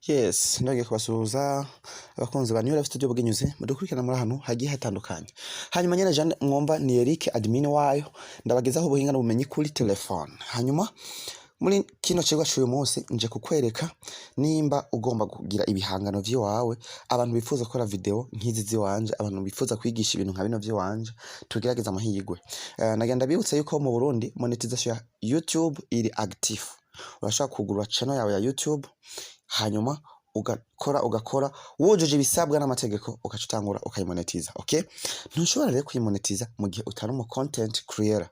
Yes, ndongeye kubasuhuza abakunzi ba New Life Studio Bugenyuze mudukurikirana muri ahantu hagiye hatandukanye. Hanyuma nyene Jeanne mwumva ni Eric, admin wayo, ndabagezaho ubuhinga n'ubumenyi kuri telefone. Hanyuma muri kino cigwa c'uyu munsi nje kukwereka nimba ugomba kugira ibihangano vy'iwawe, abantu bifuza gukora video nk'izi ziwanje, abantu bifuza kwigisha ibintu nka bino vy'iwanje, tugerageze amahirwe. Nagenda bibutsa yuko mu Burundi monetization ya YouTube iri active. Urashobora kugurura channel yawe ya YouTube, hanyuma ugakora, ugakora wujuje ibisabwa n'amategeko, ugaca utangura ukayimonetiza. Okay, ntushobora rero kuyimonetiza mu gihe utari umu content creator.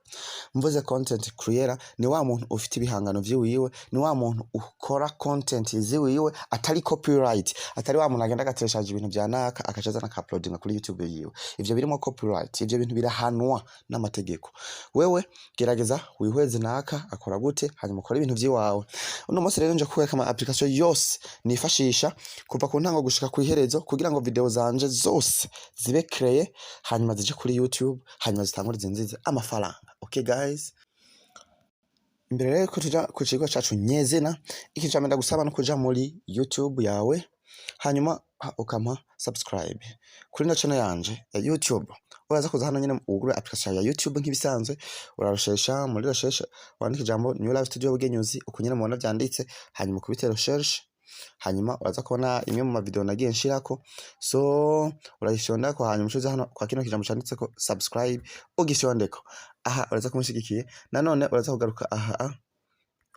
Mvuze content creator, ni wa muntu ufite ibihangano vyiwiwe, ni wa muntu ukora content ziwiwe atari copyright, atari wa muntu agenda agatereshaje ibintu vya naka, akaca azana aka-uploadinga kuri YouTube yiwe. Ivyo birimo copyright, ivyo bintu birahanwa n'amategeko. Wewe gerageza wihweze naka akora gute, hanyuma ukore ibintu vyiwawe. Uno munsi rero nje kukwereka ama application yose nifashisha kuva ku ntango gushika kw'iherezo kugira ngo video zanje zose zibe créées, hanyuma zije kuri YouTube, hanyuma zitangure zinzize amafaranga. Okay guys, imbere rero ko tuja ku cigwa cacu nyezina, ikintu ca mbere ndagusaba no kuja muri YouTube yawe, hanyuma ukampa subscribe kuri ino channel yanje ya YouTube. Uraza kuza hano nyene wugurure application ya YouTube nk'ibisanzwe, urarushesha muri recherche, wandika ijambo New Life Studio Bugenyuzi uko nyene mubona vyanditse, hanyuma ukubite recherche, hanyuma uraza kubona imwe mu mavideo nagiye nshirako. So urayifyondako, hanyuma ucuze hano kwa kino kijambo canditseko subscribe, ugifyondeko. Aha uraza kumushigikiye. Nanone uraza kugaruka aha,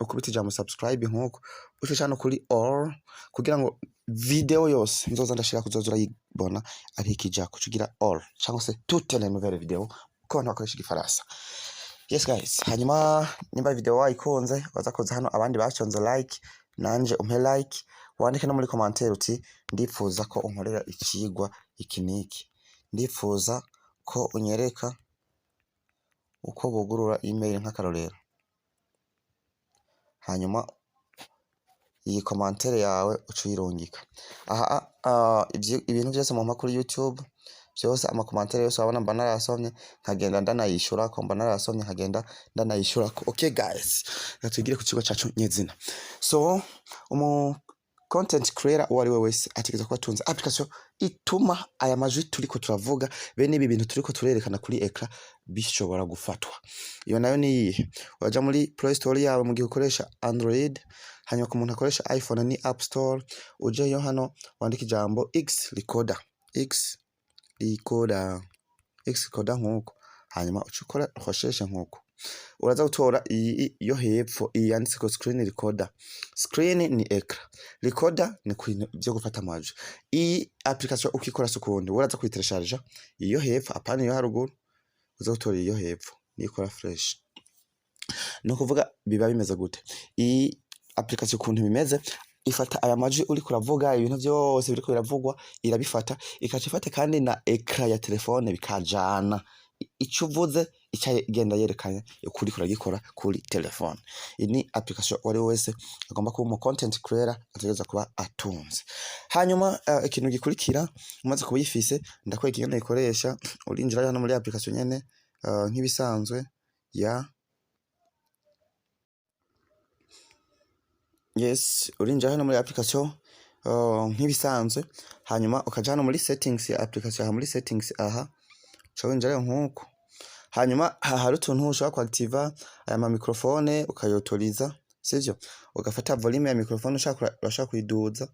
ukubita ijambo subscribe nkuko, uce hano kuri all kugira ngo video yose nzoza ndashira kuzoza urayibona ari ikijako, ucugira all cyangwa se toutes les nouvelles vidéos ko abantu bakoresha igifaransa. Yes guys, hanyuma nimba video wayikunze, waza kuza hano abandi baconze like, nanje umpe like, wandike no muri commentaire uti: "Ndipfuza ko unkorera icigwa iki niki, ndipfuza ko unyereka uko bugurura email", nk'akarorero. Hanyuma iyi commentaire yawe uca uyirungika aha. Ibintu vyose mumpa kuri YouTube vyose, ama commentaire yose wabona, mba narayasomye nkagenda ndanayishurako, mba narayasomye nkagenda ndanayishurako. Okay guys, reka twigire ku kigo cacu nyezina. So umu content creator uwo ari we wese ategerezwa kuba atunze application ituma aya majwi turiko turavuga, bene ibi bintu turiko turerekana kuri écran, bishobora gufatwa. Iyo nayo ni iyihe? Waja muri Play Store yawe mu gihe ukoresha Android, hanyuma ku muntu akoresha iPhone ni App Store. Ujeyo hano wandika ijambo X Recorder, X Recorder, X Recorder nkuko, hanyuma uca ukora recherche nkuko. Uraza gutora iyi yo hepfo, iyi yanditseko screen recorder. Screen ni écran, recorder ni ku vyo gufata amajwi. Iyi application ukikora sukundi, uraza kuyiteresharja iyo hepfo, apana iyo haruguru. Uza gutora iyo hepfo, niyo ikora fresh. Ni ukuvuga biba bimeze gute iyi application? Ukuntu bimeze, ifata aya majwi uriko uravuga, ibintu vyose biriko biravugwa irabifata, ikaca ifata kandi na écran ya telefone, bikajana. Ico uvuze ica igenda yerekanye uko uriko uragikora kuri telefone. Iyi ni application uwari we wese agomba kuba umu content creator ategerezwa kuba atunze. Hanyuma ikintu gikurikira, umaze kuba uyifise, ndakwereka ingene uyikoresha. Urinjira hano muri application nyene nk'ibisanzwe ya. Yes, urinjira hano muri application nk'ibisanzwe, hanyuma ukaja hano muri settings ya application. Aha muri settings aha uca winjirayo nkuko. Hanyuma hari utuntu ushobora kuactiva, aya ma microphone ukayotoriza, sivyo? Ugafata volume ya microphone ushaka, urashaka kuyiduza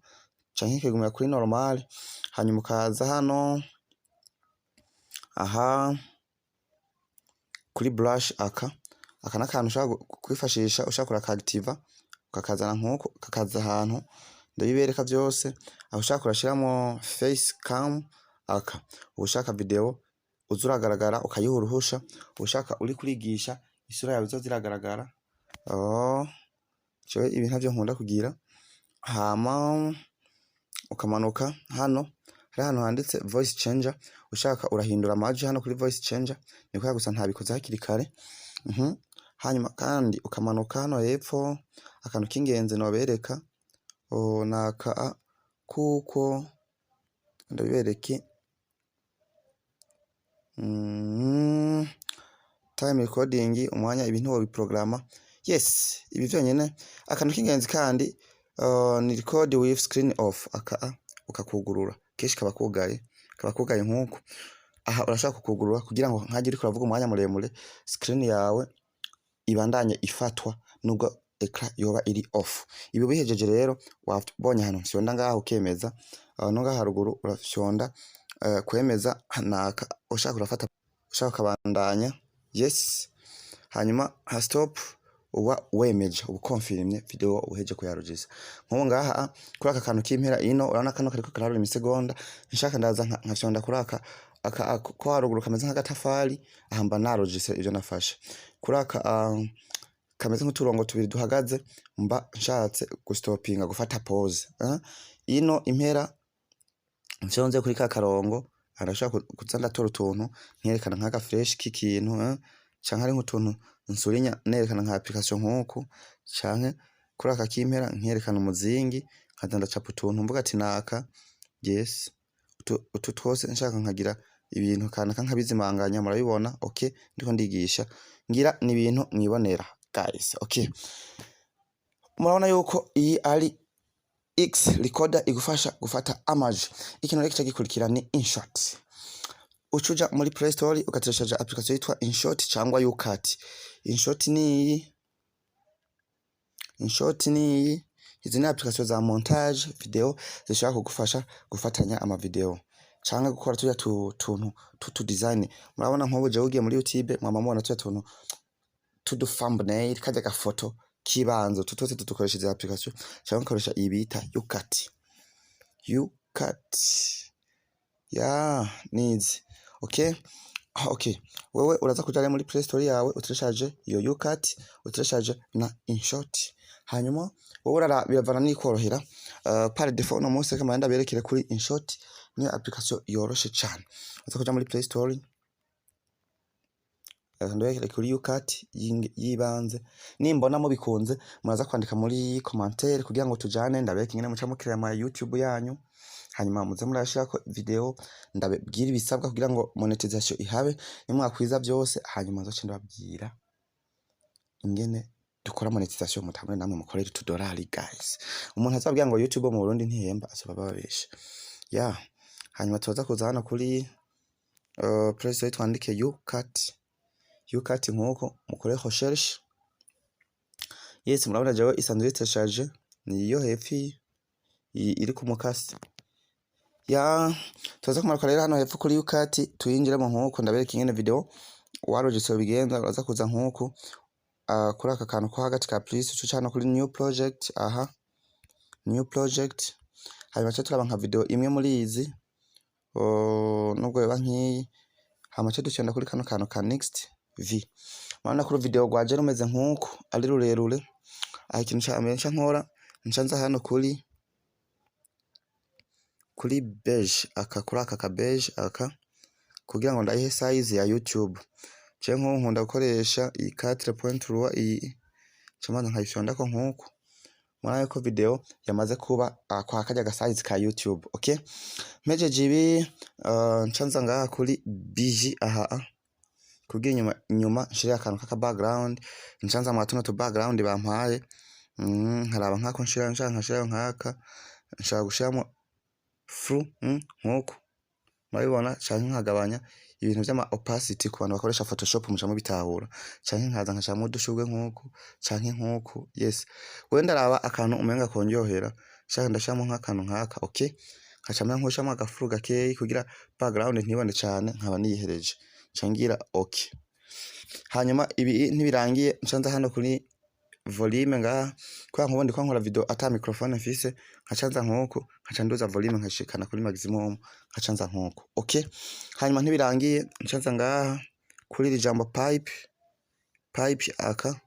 canke ikigumira kuri normal. Hanyuma ukaza hano aha kuri brush. Aka n'akantu ushobora kwifashisha ushaka kurakaactiva, ukakazana nkuko, kakaza ahantu ndabibereka vyose. Aho ushaka urashiramo face cam, aka ushaka video uza uragaragara, ukayiha uruhusha. Ushaka uri kurigisha, isura yawe izoza iragaragara. Oh, jewe ibi ntavyo nkunda kugira. Hama ukamanuka hano, hari ahantu handitse voice changer. Ushaka urahindura amajwi hano kuri voice changer, ni kubera gusa ntabikoze hakiri kare. Hanyuma kandi ukamanuka hano hepfo, akantu k'ingenzi nobereka naka, kuko ndabibereke. Time recording, umwanya, ibintu wobiprograma. Yes, ibi vyonyene akantu k'ingenzi kandi. Ni record with screen off, aka ukakugurura, kenshi kaba kugaye nkuko aha urashaka kukugurura kugira ngo nkajye uriko uravuga umwanya muremure, screen yawe ibandanye ifatwa nubwo écran yoba iri off. Ibi bihejeje rero, wabonye ahantu mfyonda ngaho ukemeza, no ngaha haruguru urafyonda kwemeza naka ushaka urafata, ushaka ukabandanya. Yes, hanyuma ha stop uba wemeje, uba ukonfirmye video uheje kuyarujisa. Nk'ubu ngaha kuri aka kantu k'impera ino, urabona kano kariko karaharura imisegonda. Nshaka ndaza nkafyonda kuri aka ko haruguru kameze nk'agatafari, aha mba narujise ivyo nafashe. Kuri aka kameze nk'uturongo tubiri duhagaze, mba nshatse gustopinga, gufata pause. Ino impera mfyonze kuri ka karongo, arashobora kuza ndatora utuntu nkerekana nk'aka flèche k'ikintu, canke ari nk'utuntu nsurinya nerekana nka application nk'uku, canke kuri aka k'impera nkerekana umuzingi, nkaza ndacapa utuntu mvuga ati naka. Yes, utu twose nshaka nkagira ibintu kanaka nkabizimanganya, murabibona. Okay, ndiko ndigisha ngira ni ibintu mwibonera, guys. Okay, murabona yuko iyi ari X recorder igufasha gufata amajwi. Ikintu rero kica gikurikira ni InShot. Ucuja muri Play Store ugatereshaja application yitwa InShot cyangwa YouCut. InShot ni iyi, InShot ni iyi. Izi ni application za montage video zishobora kugufasha gufatanya ama video canke gukora turya tuntu tutu design. Murabona nk'ubu jewe ugiye muri YouTube, mwama mubona turya tuntu tudu thumbnail, karya gafoto k'ibanze, utu twose tudukoresha izi application, canke ukoresha iyi bita YouCut. YouCut ya nizi. Okay. Ah, okay, wewe uraza kuja rero muri Play Store yawe, utereshaje iyo YouCut, utereshaje na InShot, hanyuma wowe urara biravana n'ikorohera. Par défaut uno munsi reka mbanze ndaberekere kuri InShot, niyo application yoroshe cane. Uza kuja muri Play Store, ndaberekere kuri YouCut yibanze. Nimbona mubikunze, muraza kwandika muri commentaire kugira ngo tujane, ndabereke ingene muca mukira ama YouTube yanyu, hanyuma muze murashirako video, ndababwira ibisabwa kugira ngo monetization ihabe, nimwakwiza vyose, hanyuma nzoce ndababwira ingene dukora monetization, mutangure namwe mukorere utudorari, guys. Umuntu azababwira ngo YouTube mu Burundi ntihemba, azoba babesha ya. Hanyuma tuza kuza hano kuri Play Store, twandike YouCut, YouCut nkuko mukore recherche. Yes, murabona jewe isanzwe iri ni iyo hepfo iyi iri ku mukasi ya. Tuza kumanuka rero hano hepfo kuri YouCut, tuyinjiremo nkuko ndabereka ingene video warujitse bigenza. Uraza kuza nkuko kuri aka kantu ko hagati ka plus, uca hano kuri new project, aha new project, hanyuma tuca turaba nka video imwe muri izi, nubwo yoba nkiyi, hama tuca dushonda kuri kano kantu ka next v. Murabona ko video rwaje rumeze nkuko ari rurerure. Aha ikintu ca mbere nca nkora, nca nza hano kuri beige, aka kuri aka ka beige aka, kugira ngo ndayihe size ya YouTube. Je nk'ubu nkunda gukoresha iyi 4.3, iyi nca mbanza nkayifyondako nkuko. Murabona ko video yamaze kuba kwa karya ga size ka YouTube. Okay, mpejeje ibi, nca nza ngaha kuri BG aha kugira inyuma inyuma nshire akantu k'aka background, nca nza mwa tuno tu background bampaye, nkaraba nkako nshira, nshaka nkashirayo nkaka, nshaka gushiramo flou, nkuko murabibona, canke nkagabanya ibintu vy'ama opacity ku bantu bakoresha Photoshop muca mubitahura, canke nkaza nkashiramwo udushurwe nkuku canke nkuku. Yes, wewe ndaraba akantu umenga konryohera, nshaka ndashiramo nk'akantu nkaka. Okay, nkaca mera nkushiramo aga flou gakeyi kugira background ntibone cane, nkaba niyihereje, nca ngira okay. Hanyuma ibi ntibirangiye, nca nza hano kuri volume ngaha, kubera nkubu ndiko nkora video ata microphone mfise, nkaca nza nkuku, nkaca nduza volume nkashikana kuri maximum, nkaca nza nkuku. Okay, hanyuma ntibirangiye, nca nza ngaha kuri iri jambo pipe, pipe aka,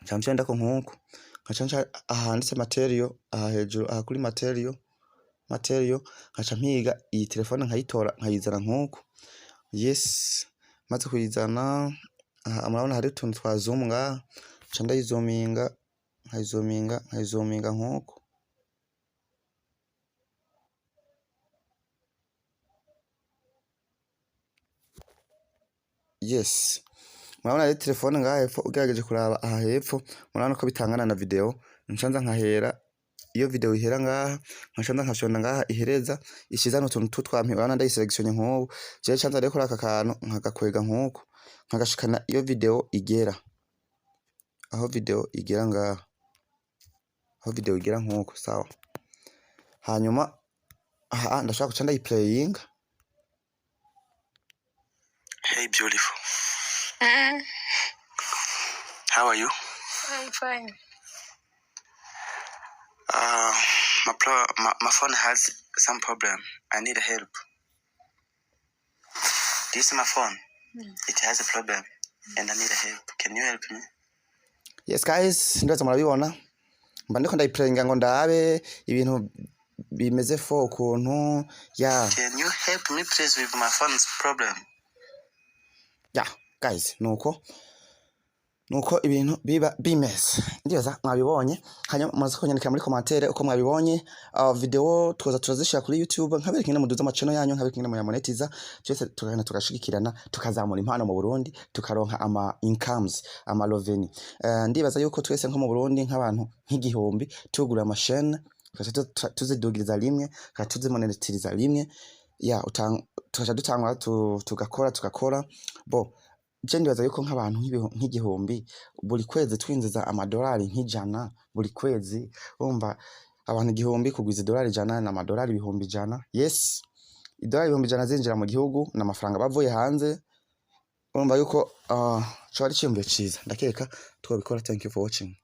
nca mfyondako nkuku, nkaca nca ahanditse material aha hejuru, aha kuri material, material, nkaca mpiga iyi telefone nkayitora nkayizana nkuku. Yes, maze kuyizana aha, murabona hari utuntu twa zoom ngaha, nca ndayizuminga, nkayizuminga, nkayizuminga nkuku. Yes, Murabona rero telefone ngaha hepfo, ugerageje kuraba aha hepfo, murabona ko bitangana na video. Ncanza nkahera iyo video ihera ngaha, nkacanza nkafyonda ngaha ihereza ishizana utuntu tw'utwampi. Urabona ndayiselectionye nk'ubu, jewe canza rero kuri aka kantu nkagakwega nk'uku, nkagashikana iyo video igera, aho video igera ngaha, aho video igera nk'uko. Sawa. Hanyuma aha ndashobora guca ndayiplayinga. Hey, beautiful. How are you? I'm fine. My phone has some problem. I need help. This is my phone. It has a problem, and I need help. Can you help me? Yes guys, ndibaza murabibona, mba ndiko ndayiplayinga ngo ndabe ibintu bimeze fo ukuntu ya. Can you help me, please, with my phone's problem? Ya guys, nuko ibintu biba bimeze, ndibaza mwabibonye. Hanyuma mumaze kunyandikira muri commentaire uko mwabibonye. Video tuza turazishira kuri YouTube, nkabereka ingene muduza ama channel yanyu, nkabereka ingene muyamonetiza, twese tukagenda tugashigikirana, tukazamura impano mu Burundi, tukaronka ama incomes, ama revenue. Ndibaza yuko twese nko mu Burundi, nk'abantu nk'igihumbi tugura ama chaîne, tugaca tuzidugiriza rimwe, tugaca tuzimonetiriza rimwe, ya tugaca dutangura tugakora bo. Je ndibaza yuko nk'abantu nk'igihumbi buri kwezi twinjiza amadolari nk'ijana buri kwezi. Urumva abantu 1000 kugwiza idolari 100 ni amadolari 100,000. Yes, idolari 100,000 zinjira mu gihugu ni amafaranga bavuye hanze. Urumva yuko coba ari iciyumviro ciza, ndakeka twobikora. Thank you for watching.